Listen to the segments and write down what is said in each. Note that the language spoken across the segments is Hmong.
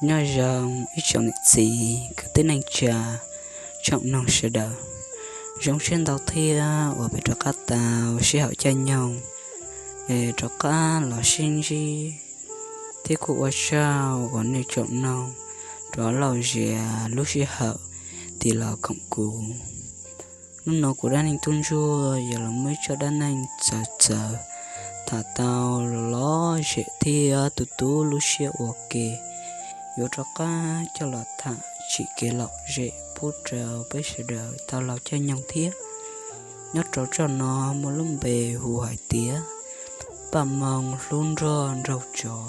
Nyob zoo ib tsoom niam txiv kwv tij neej tsa, tsoom mloog sawv daws. Zoo siab ntau thiab uas peb rov qab tau sij hawm caij nyoog es rov qab los sib ntsib, thiab kuj ua tsaug uas nej tsoom mloog rov lauj zias lub sij hawm tig los koom kuv. Hnub no kuv dab neeg tub ntsuag yog los muaj ib tsob dab neeg txawv txawv, tham tau lom zem thiab tu tu lub siab ua ke, yuav rov qab coj los tham tsim kev lom zem pub rau peb sawv daws tau laug caij nyoog thiab. Nyob rau tsob no muaj lub npe hu hais tias Paj Moo hlub nrog nraug tsov.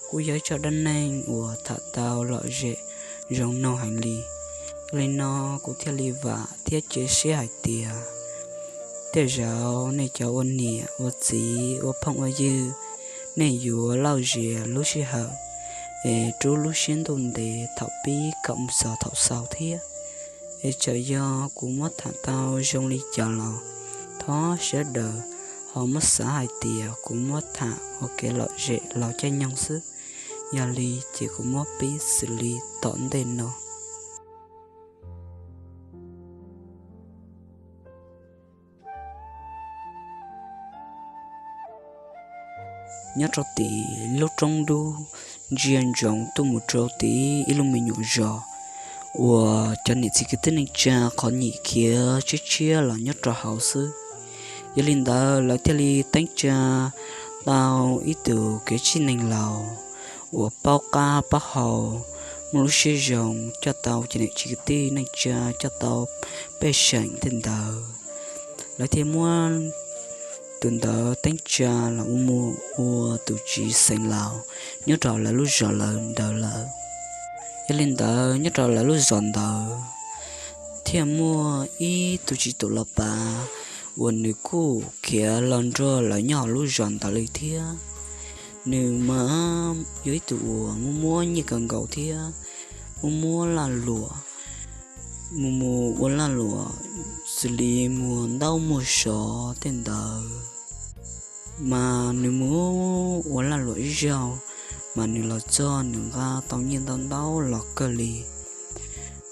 Kuj yog ib tsob dab neeg uas tham tau lom zem zoo mloog heev li. Yog li no kuv thiaj li vam thiab cia siab hais tias tej zaum nej cov ua niam ua txiv ua phooj ua ywg, nej yuav lauj zias lub sij hawm es rub lub siab ntuj ntev thaum pib kom mus txog thaum xaus thiab. Es txawm yog kuv muab tham tau zoo li cas los thov sawv daws ho muab xav hais tias kuv muab tham ua kev lom zem laug caij nyoog xwb. Yog li ces kuv muab pib xws li tom ntej no. Nyob rau tim lub roob dub, ntsia ntsoov tuaj mus rau tim ib lub me nyuam zos uas cov niam txiv kwv tij neej tsa qhov nyuam khiav tshiab tshiab los nyob rau hauv xwb. Yog li ntawd lawv thiaj li teeb tsa tau ib tug kev txwj neeg laus uas paub qab paub hau, muaj lub siab zoo coj tau cov niam txiv kwv tij neej tsa, coj tau pej xeem tej ntawd. Lawv thiaj muab tus ntawd teeb tsa los mus ua tus txiv xeev laus nyob rau lawv lub zos lawm ntawd lawm. Yog li ntawd nyob rau lawv lub zos ntawd thiaj muaj ib tug txiv tus los pav uas nws kuj khiav los nrog lawv nyob hauv lub zos ntawd li thiab. Nws mas yog ib tug uas muaj muab nyiaj kawg nkaus thiab muaj muab laj luam, mus mus ua laj luam xws li muag ntaub muag sov tej ntawd. Mas nws mus ua laj luam ib zaug, mas nws los txog nws nqa tau nyiaj ntau ntau los kawg li.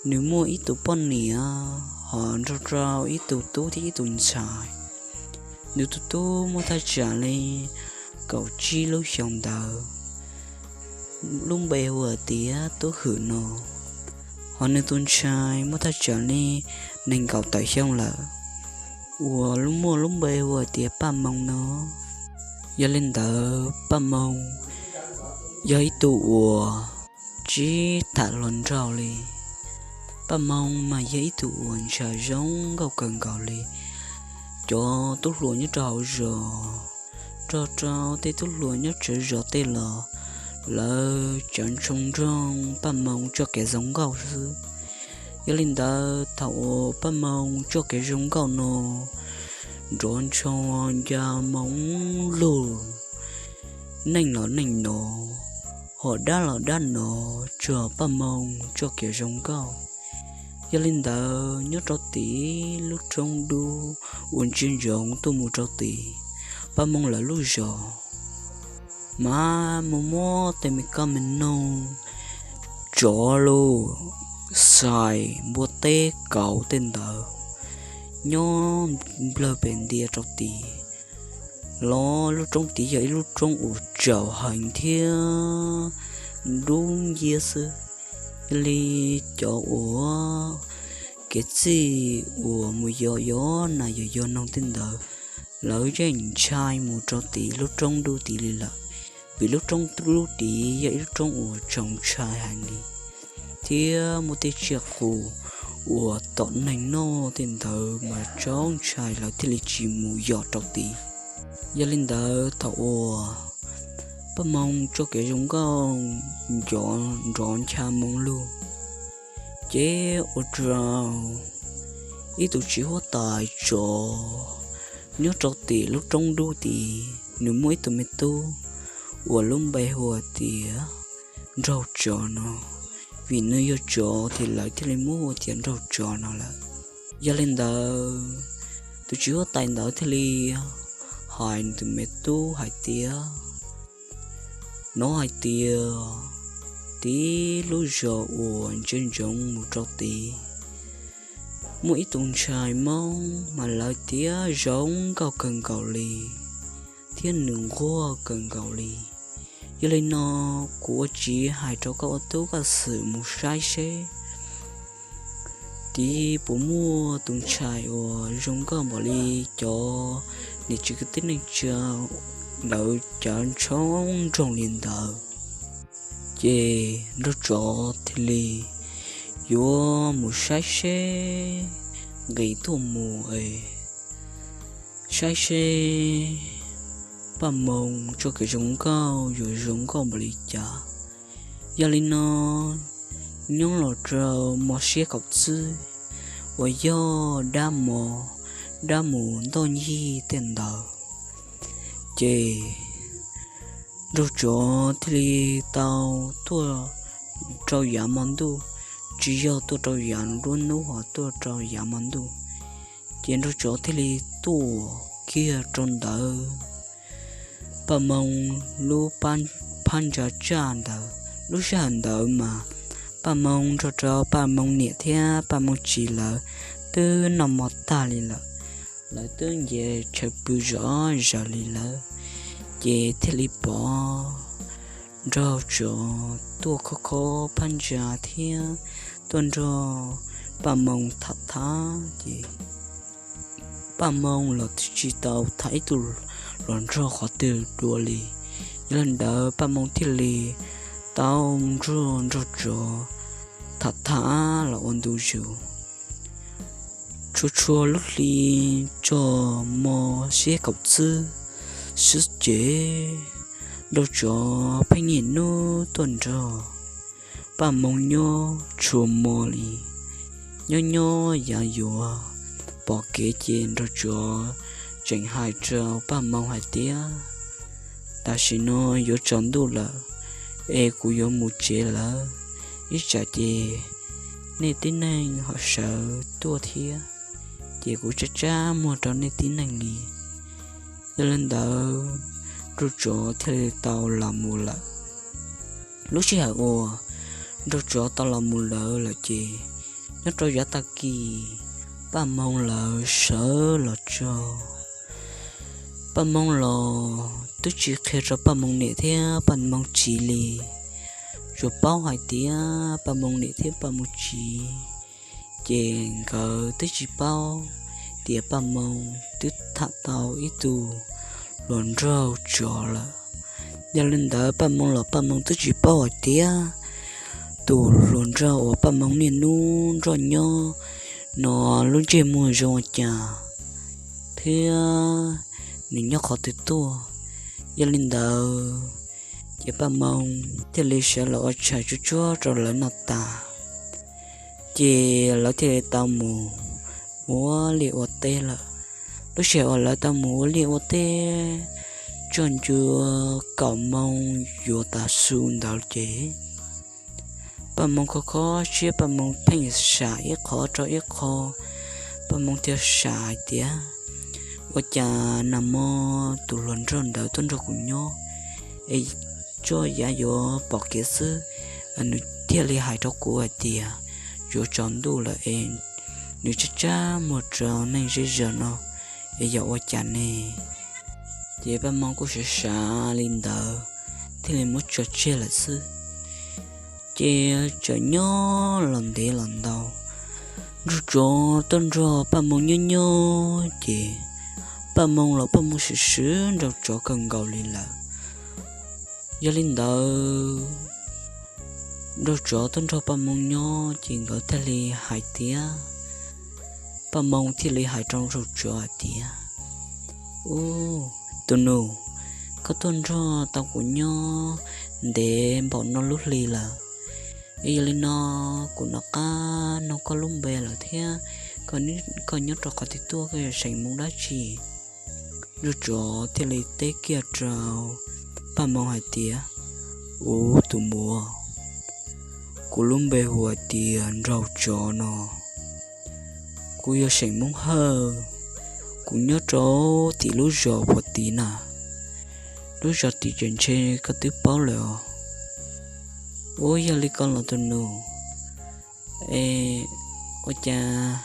Nws muaj ib tug poj niam ho nrog rau ib tug tub thiab ib tug ntxhais. Nws tus tub muaj thaj tsam li kaum tsib lub xyoo ntawd, lub npe hu hais tias Tub Hwm no. Ho nws tus ntxhais muaj thaj tsam li nees nkaum tawm xyoo lawm, uas muaj lub npe hu hais tias Paj Moo no. Yog li ntawd Paj Moo yog ib tug uas tsis tham hluas nraug li. Paj Moo mas yog ib tug uas ntxhais zoo nkauj kawg nkaus li. Cov tub hluas nyob rau hauv zos, nrog rau tej tub hluas nyob tsev zos tej los, lawv tsav ntshoo nrog Paj Moo txoj kev zoo nkauj xwb. Yog li ntawd thaum uas Paj Moo txoj kev zoo nkauj no nrov ntshoo nca moo lug, neej los neej no, ho dab los dab no, tsuas Paj Moo txoj kev zoo nkauj. Yog li ntawd nyob rau tim lub roob dub uas ntsia ntsoov tuaj mus rau tim Paj Moo lawv lub zos, mas mus muab tej me kab me noog, tsov lus, xais, npua teb, kauv tej ntawd nyob nplawg pem ntia rau tid. Los lub roob tid yog ib lub roob uas tsaus heev thiab dub nciab xwb. Yog li cov uas kev txij uas mus yos yos nas yos yos noog tej ntawd, lawv yeej ntshai mus rau tim lub roob dub tid li lawm, vim lub roob dub tid yog ib lub roob uas txaus ntshai heev li, thiab muaj tej tsiaj qus uas tom neeg noj tej ntawd mas txaus ntshai lawv thiaj li tsis mus yos rau tid. Yog li ntawd thaum uas Paj Moo txoj kev zoo nkauj nrov nrov ncha moo lug, ces ua rau ib tug txiv huab tais tsov nyob rau tim lub roob dub tid, nws muaj ib tug me tub uas lub npe hu tias Nraug Tsov no. Vim nws yog tsov ces lawv thiaj li muab hu tias Nraug Tsov no lawm. Yog li ntawd, tus txiv huab tais ntawd thiaj li hais nws tus me tub hais tias, nov hais tias tiv lub zos uas ntsia ntsoov mus rau tid, muaj ib tug ntxhais Hmoob mas lawv tiav zoo nkauj kawg nkaus li thiab nws nquag kawg nkaus li. Yog li no, kuv ua tsiv hais rau koj ua tub koj xwm mus saib seb tid puas muaj tus ntxhais uas zoo nkauj npaum li cov niam txiv kwv tij neej tsa lawv cav ntshoob nroog li ntawd. Ces Nraug Tsov thiaj li yuav mus saib seb, nqis tuaj mus es saib seb Paj Moo txoj kev zoo nkauj yuav zoo nkauj npaum li cas. Yog li no, nyob los rau mos siab kaum txwb uas yog dab mos, dab mus ntoj ncig tej ntawd, ces Nraug Tsov thiaj li tau tuaj rau yav hmo ntuj, tsis yog tuaj rau yav nruab hnub, ho tuaj rau yav hmo ntuj. Ces Nraug Tsov thiaj li tuaj kiag rau ntawd Paj Moo lub phab ntsa tsaj ntawd. Lub sij hawm ntawd mas Paj Moo nrog rau Paj Moo niam thiab Paj Moo txiv lawv twb noj mov tag li lawm, lawv twb nce tshaw pw zom zaws li lawm, ces thiaj li pom Nraug Tsov tuaj khob khob phab ntsa thiab tuaj nrog Paj Moo tham tham ces Paj Moo los tsis tau tham ib tug hluas nraug qhov twg dua li. Yog li ntawd Paj Moo thiaj li tau nrog Nraug Tsov tham tham los ua ntu zus. Tshua tshua lub hli tso mos siab kaum txwb xwb ces Nraug Tsov pheej niaj hnub tuaj nrog Paj Moo nyob txhua hmo li. Nyob nyob yav yuav pom kev ces Nraug Tsov tseem hais rau Paj Moo hais tias, tam sim no yuav tsaus ntuj lawm es kuv yuav mus tsev lawm, ib tsam ces nej tib neeg ho sawv tuaj thiab, ces kuv tsab tsab muag rau nej tib neeg li. Yog li ntawd, Nraug Tsov thiaj li tau los mus lawm. Lub sij hawm uas Nraug Tsov tau los mus lawm lawm ces nyob rau yav tag kis, Paj Moo lawv sawv los txog. Paj Moo los twb tsis qhia rau Paj Moo niam thiab Paj Moo txiv li, tsuas paub hais tias Paj Moo niam thiab Paj Moo txiv ces nkawd twb tsis paub tias Paj Moo twb tham tau ib tug hluas nraug Tsov lawm. Yog li ntawd Paj Moo los Paj Moo twb tsis paub hais tias tus hluas nraug uas Paj Moo niaj hnub nrog nyob no lub ntsej muag zoo ua cas thiab nws nyob qhov twg tuaj. Yog li ntawd ces Paj Moo thiaj li sawv los ua tshais tsuag tsuag rau lawv noj tas, ces lawv thiaj li tau mus ua liaj ua teb lawm. Lub sij hawm uas lawv tau mus ua liaj ua teb txog ncua kaum moos yuav tav su ntawd ces Paj Moo kho kho siab, Paj Moo pheej sam ib qho rau ib qho. Paj Moo thiaj sam hais tias, ua cas nag hmo tus hluas nraug ntawd tuaj nrog kuv nyob es txog yav yuav pom kev xwb, nws thiaj li hais rau kuv hais tias yuav tsaus ntuj lawm es nws tsab tsab muag rau neeg zej zos no es yog ua cas ne. Ces Paj Moo kuj xav xav li ntawd thiaj li muab tso tseg lawm xwb. Ces txawm nyob los ntev los ntau, Nraug Tsov tuaj nrog Paj Moo nyob nyob ces Paj Moo los Paj Moo swm swm Nraug Tsov kawg nkaus li lawm. Yog li ntawd, Nraug Tsov tuaj nrog Paj Moo nyob ces nkawd thiaj li hais tias, Paj Moo thiaj li hais rau Nraug Tsov hais tias, ub, tus nus, koj tuaj nrog tau kuv nyob ntev npaum no lub hli lawm, es yog li no kuv nov qab nug koj lub npe lawm thiab, koj nyob rau qhov twg tuaj, koj yog xeem Hmoob dab tsi? Nraug Tsov thiaj li teb kiag rau Paj Moo hais tias, ub, tus muam, kuv lub npe hu hais tias Nraug Tsov no, kuv yog xeem Hmoob Hawj, kuv nyob rau tim lub zos puag tim na, lub zos tim ces ntshe koj twb paub lawm os. Ub, yog li ko los tus nus, es ua cas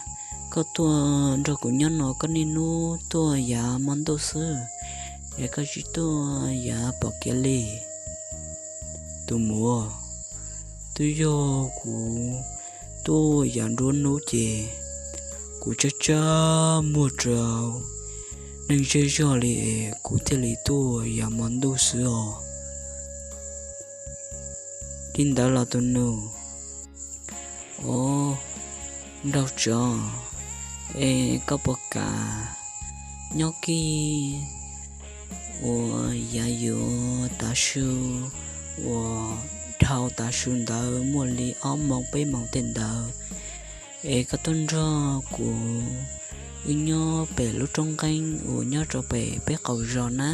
koj tuaj nrog kuv nyob no koj niaj hnub tuaj yav hmo ntuj xwb, es koj tsis tuaj yav pom kev li? Tus muam, twb yog kuv tuaj yav nruab hnub ces kuv tsaj tsaj muag rau neeg zej zog li es kuv thiaj li tuaj yav hmo ntuj xwb os. Li ntawd los tus nus, o, nraug tsov, es koj puas kam nyob kij uas yav yuav tav su uas dhau tav su ntawd muaj li ob moos peb moos tej ntawd, es koj tuaj nrog kuv wb nyob pem lub roob nqeeb uas nyob rau pem peb qaum zos na?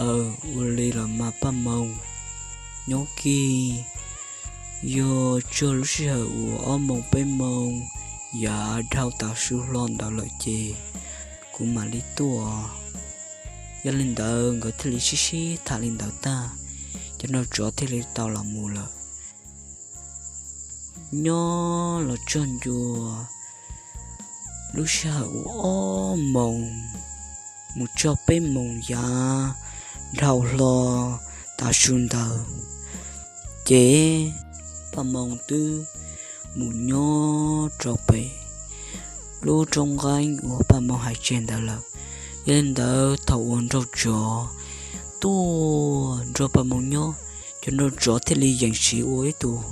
Aw, ua li los mas Paj Moos, nyob kij, yog txog lub sij hawm uas ob moos peb moos yav dhau tav su hlo ntawd lawm ces kuv mam li tuaj. Yog li ntawd nkawd thiaj li sib sib tham li ntawd tag, cov nraug tsov thiaj li tau los mus lawm. Nyob los txog ncua lub sij hawm uas ob moos mus txog peb moos yav dhau hlo tav su ntawd, ces Paj Moos twb mus nyob rau pem lub roob nqeeb uas Paj Moos hais tseg ntawd lawm. Yog li ntawd thaum uas nraug tsov tuaj nrog Paj Moos nyob, cov nraug tsov thiaj li yeem siv ua ib tug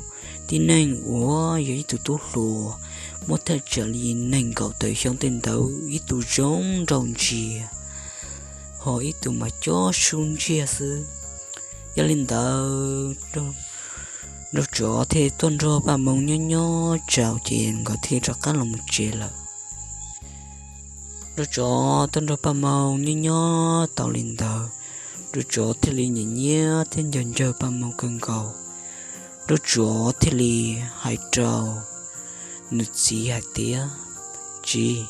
tib neeg uas yog ib tug tub hluas muaj thaj tsam li nees nkaum tawm xyoo tej ntawd, ib tug zoo nraug ntsia, ho ib tug mas cob sub ntsiag xwb. Yog li ntawd nraug tsov thiaj tuaj nrog Paj Moos nyob nyob tsaus ces nkawd thiaj rov qab los mus tsev lawm. Nraug tsov tuaj nrog Paj Moos nyob nyob tau li ntawd, nraug tsov thiaj li nyiam nyiam thiab nco nco Paj Moos kawg nkaus. Nraug tsov thiaj li hais rau nws txiv hais tias, Txiv,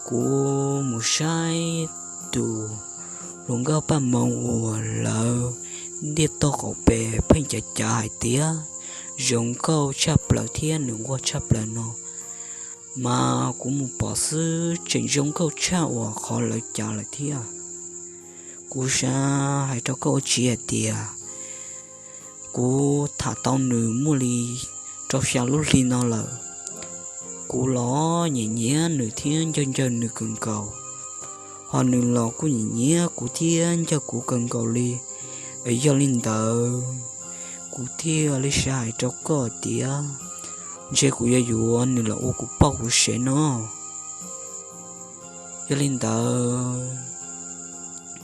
kuv mus saib tus hluas nkauj Paj Moos uas lawv ntiaj teb qaum pem pheej cav cav hais tias zoo nkauj tshaj plaws thiab nws nquag tshaj plaws no, mas kuv mus pom xwb tseem zoo nkauj tshaj uas qhov lawv cav lawm thiab. Kuv xav hais rau koj ua txiv hais tias kuv tham tau nws muaj li rau xya lub hli no lawm. Kuv los nyiam nyiam nws thiab nco nco nws kawg nkaus, ho nws los kuj nyiam nyiam kuv thiab nco kuv kawg nkaus li. Yog li ntawd, kuv thiaj li xav hais rau koj tias ntshe kuv yuav yuav nws los ua kuv poj kuv sev no. Yog li ntawd,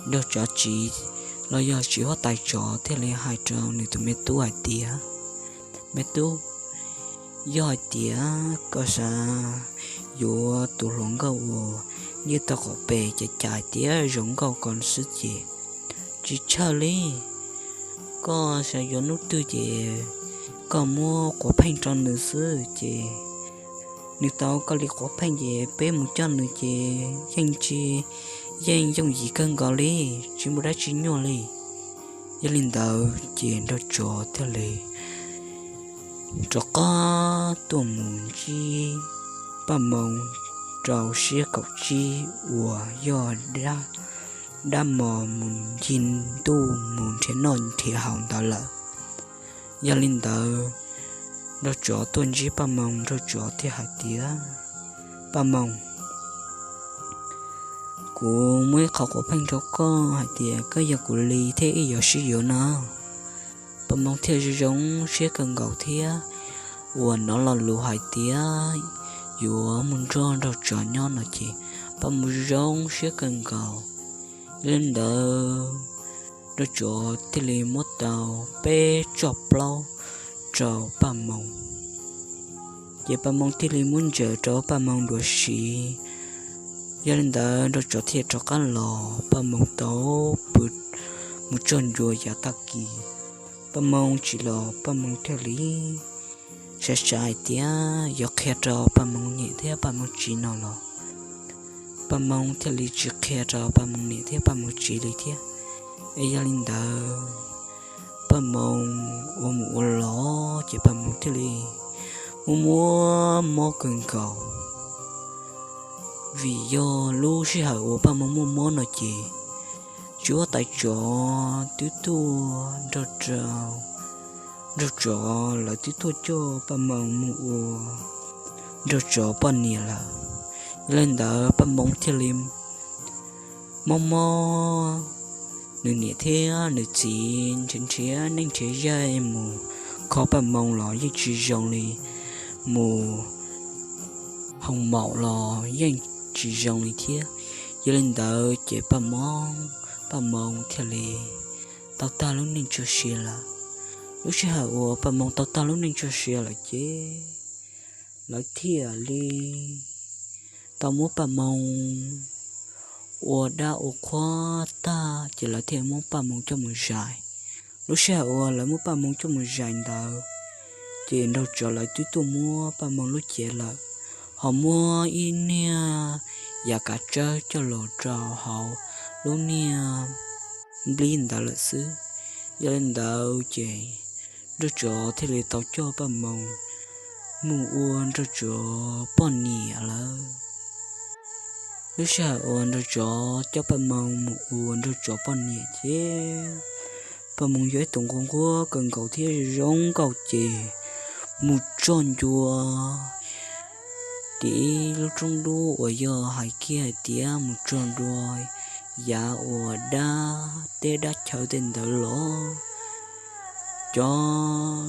nraug tsov txiv los yog txiv huab tais tsov thiaj li hais rau nws tus me tub hais tias, Me tub, yog hais tias koj xav yuav tus hluas nkauj uas ntiaj teb qaum pem cav cav hais tias zoo nkauj ko xwb ces tsis tshaj li. Koj xav yuav hnub twg ces koj muab quav pheej rau nws xwb ces nws tau koj li quav pheej ces peb mus coj nws ces yeej tsis, yeej yooj yim kawg nkaus li, tsis muaj dab tsi nyuaj li. Yog li ntawd ces nraug tsov thiaj li rov qab tuaj mus ntsib Paj Moos rau siab kaum tsib uas yog dab mos mus ncig ntuj mus nrhiav noj nrhiav haus ntawd lawm. Yog li ntawd, nraug tsov tuaj ntsib Paj Moos, nraug tsov thiaj hais tias, Paj Moos, kuv muab ib qho quav pheej rau koj hais tias koj yog kuv li thiab wb yuav sib yuav no. Paj Moos thiaj zoo zoo siab kawg nkaus thiab uas hnov lo lus hais tias yuav mus nrog nraug tsov nyob no ces Paj Moos zoo zoo siab kawg nkaus. Yog li ntawd, nraug tsov thiaj li muab tau peb txoj plaub rau Paj Moos, ces Paj Moos thiaj li muab ntsaws rau Paj Moos dua si. Yog li ntawd, nraug tsov thiaj rov qab los, Paj Moos tau pw mus txog ncua yav tag kis, Paj Moos tsis los, Paj Moos thiaj li xav xav hais tias yuav qhia rau Paj Moos niam thiab Paj Moos txiv no los Paj Moos thiaj li tsis qhia rau Paj Moos niam thiab Paj Moos txiv li thiab. Es yog li ntawd, Paj Moo ua mus ua los ces Paj Moo thiaj li muaj muaj mob kawg nkaus. Vim yog lub sij hawm uas Paj Moo muaj mob no ces tsis huab tais tsov twb tuaj nrog rau, nraug tsov lawv twb tuaj coj Paj Moo mus ua nraug tsov poj niam lawm. Yog li ntawd Paj Moo thiaj li mob mob, nws niam thiab nws txiv nrhiav nrhiav neej nrhiav yaig mus kho Paj Moo los yeej tsis zoo li, mus hoo maum los yeej tsis zoo li thiab. Yog li ntawd ces Paj Moo, Paj Moo thiaj li tau tag lub neej txoj sia lawm. Lub sij hawm uas Paj Moo tau tag lub neej txoj sia lawm ces lawv thiaj li tau muab Paj Moo ua dab ua qhua tag ces lawv thiaj muab Paj Moo coj mus zais. Lub sij hawm uas lawv muab Paj Moo coj mus zais ntawd ces nraug tsov lawv twb tuaj muab Paj Moo lub cev lawm, ho muab ib niag yav kav tsawb coj los rau hauv lub niag nplib ntawd lawm xwb. Yog li ntawd ces nraug tsov thiaj li tau coj Paj Moo mus ua nraug tsov poj niam lawm. Lub sij hawm uas nraug tsov coj Paj Moo mus ua nraug tsov poj niam ces Paj Moo yog ib tug nquag nquag kawg nkaus thiab zoo nkauj ces mus txog ntua tim ib lub roob dub uas yog hais kiag hais tias mus txog ntua yav uas dab teb dab chaw tej ntawd los cov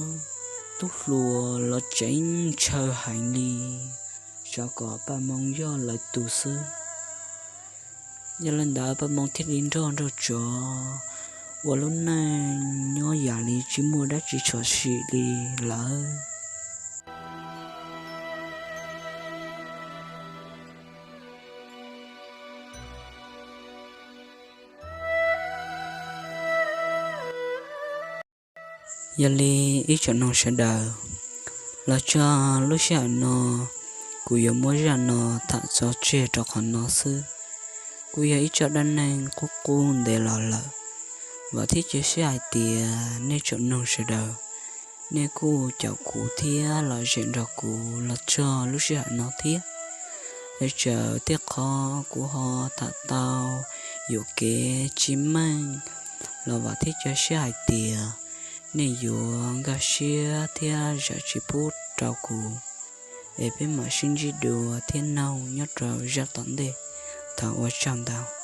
tub hluas los tseem ntshaw heev li, xyov kom Paj Moo yog lawv tus xwb. Yog li ntawd Paj Moo thiaj li nrog nraug tsov ua lub neej nyob yam li tsis muaj dab tsi tshwm sim li lawm. Yog li ib tsoom mloog sawv daws, los txog lub sij hawm no kuv yuav muab zaj no tham tso tseg rau qhov no xwb. Kuj yog ib tsob dab neeg qub qub ntev los lawm, vam thiab cia siab hais tias nej tsoom mloog sawv daws nej kuj caum kuv thiab los zem nrog kuv los txog lub sij hawm no thiab. Es txawm tej qhov kuv ho tham tau yuam kev tsis meej los vam thiab cia siab hais tias nej yuav nkag siab thiab zam txim pub rau kuv, es peb mam sib ntsib dua thiab mloog nyob rau zaj tom ntej. Thov ua tsaug ntau.